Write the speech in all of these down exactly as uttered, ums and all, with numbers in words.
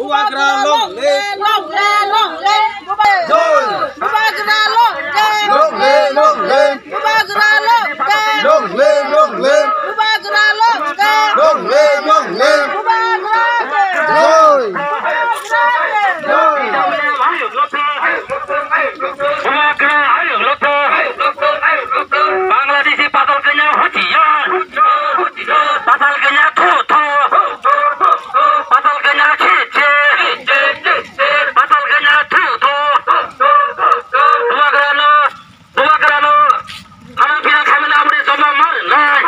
Bubagra long live! Long live, long live! Bubagra long live! Long live, long live! Bubagra long live! Long live, long live! Bubagra long live! Long live, long live! Bubagra long live! Joy! Bubagra long live! Joy! Bubagra long live! Bangladeshi patal kanya huchiya! Patal kanya thu thu! Patal kanya chi chi! Patal kanya thu thu! Bubagra no, bubagra no, hanang pinang khaimani aboni jobab ma rwnai.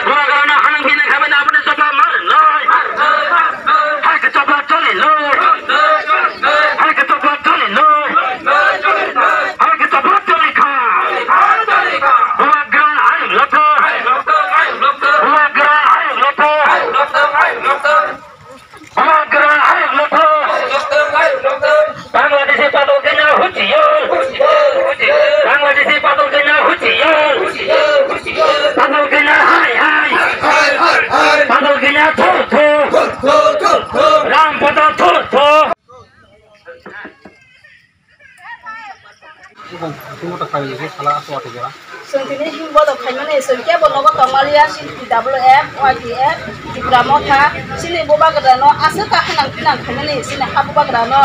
Bubagra no hanang pinang khaimani aboni jobab ma rwnai. Hai khe jobab choli lo. Hai khe jobab choli lo. Hai khe jobab choli kha. Bubagra ayuk lotha. Bubagra ayuk lotha. Bubagra ayuk lotha. Bangladeshi patal kanya huchiya. Bangladeshi patal kanya huchiya. Patal kanya hai hai. Patal kanya thu thu. Ram patal thu thu. Chwng tini himbo do khaimani, chwng kebo nogo tongmaliya, C P W F, Y T F, Tipra Motha, chini bubagra no aswk kha khanang khinang khaimani, chini ha bubagra no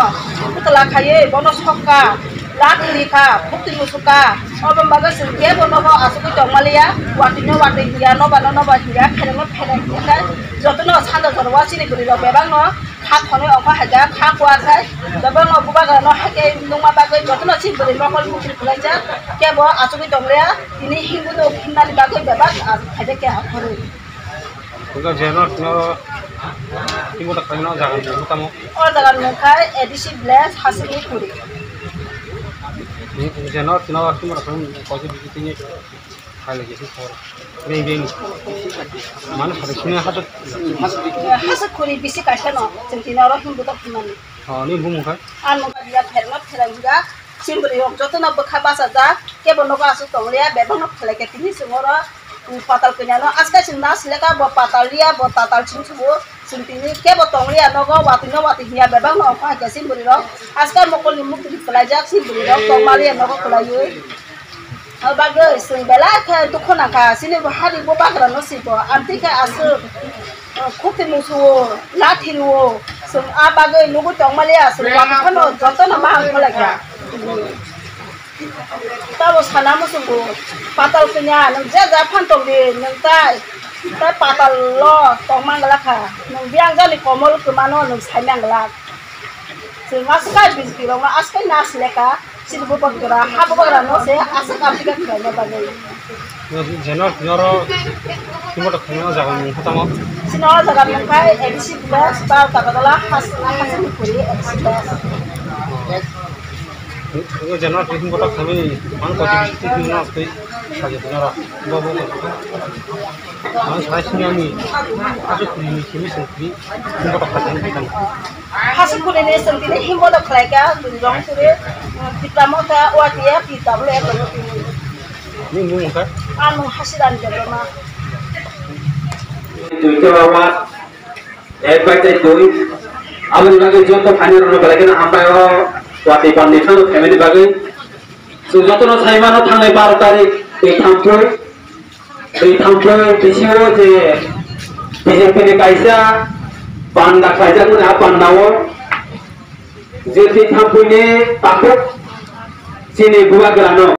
putla khaiwi bono sokha, lathi rikha, bukti musukkha, obo bagwi chwng kebo nogo asugwi tongmaliya, watwi no watwi hiya, noba no noba hiya, phereng no phereng hiya, jotono sanda jorwa chini bwrwi rok bebak no. Kha thonwi ongkha hai kha, kha kuar khai. Jotono bubagra no hai khe nungma bagwi jotono chini bwrwi mokol mukri kwlaijak. Kebo achugwi tonglia, tini himbo do himnani bagwi bebak a-, hai khe aphuru. Bubagra jeno no himbo do khaina jaga ni tamo. O jaga ni khai A D C village Hasingni Khuri. Jeno no himbo do khaina koi tini. Hai lagi sih, sir. Ini, ini. Mana hari sini hatu? Hasuk khuri bisi kaisa no, chwng tini oro himbo tok himani. Oh, ini bumung kan? Ano dia pherma pherang dia, simbri yok joto no bwkha basa jak, kebo nogo asuk tonglia, bebak no khlai khe tini chwng oro, um, patal kanya no, aska chwng nas leka bo patal ria, bo tatal chwng chubo, chwng tini kebo tonglia nogo, watwi no watwi hiya, bebak no okha hai khe simbri rok, aska mokol ni mukti kwlai jak, simbri rok tongmalia nogo kwlaiwi. O bagwi chwng belai khe dukhu nangkha, chini bo hari bubagra no si bo, amtwi khe aswk, o, khukti musuo, lathi ruo, chwng a bagwi nugwi tongmaliya, chwng wngkha phano jotono maham khlaikha. Tabo sana muchungo, patal kanya, nwng je ja phan tongdi, nwng tai, tai patal lo tongma glakha, nwng biyang jani komol kwmano nwng saimang glak. Chwng aswk kai B J P rokno aswk kai nas leka, chini bubagra, ha bubagra no se aswk amtwika khlaina bagwi. Jeno noro timo to khangno jaga mung khatamo. Chini o jaga mung khai A D C village, ta Tagatala has-, Hasingni Khuri A D C village. Jeno timo to khami mang ko di no twi saje noro. Bo bo. Ang sai sini ani. Asu kuri ni sini sini. Timo to khami kan. Hasing kuri ni seng tini himbo do khlai kha, tini rong suri, Tipra Motha, O R T F, T W F, ni mung kha? Ano Hasiran Debbarma. Tui ke bawa, ek bai tai tui. Aboni bagwi joto phani rok belai kheno hambai o, wati pan ni thang family bagwi. Chwng jotono sai mano thangnai baro tarik twi thamphoi, twi thamphoi bisio je B J P ni kaisa panda khaijakmani a pandao je twi thamphoi ni takhuk chini bubagrano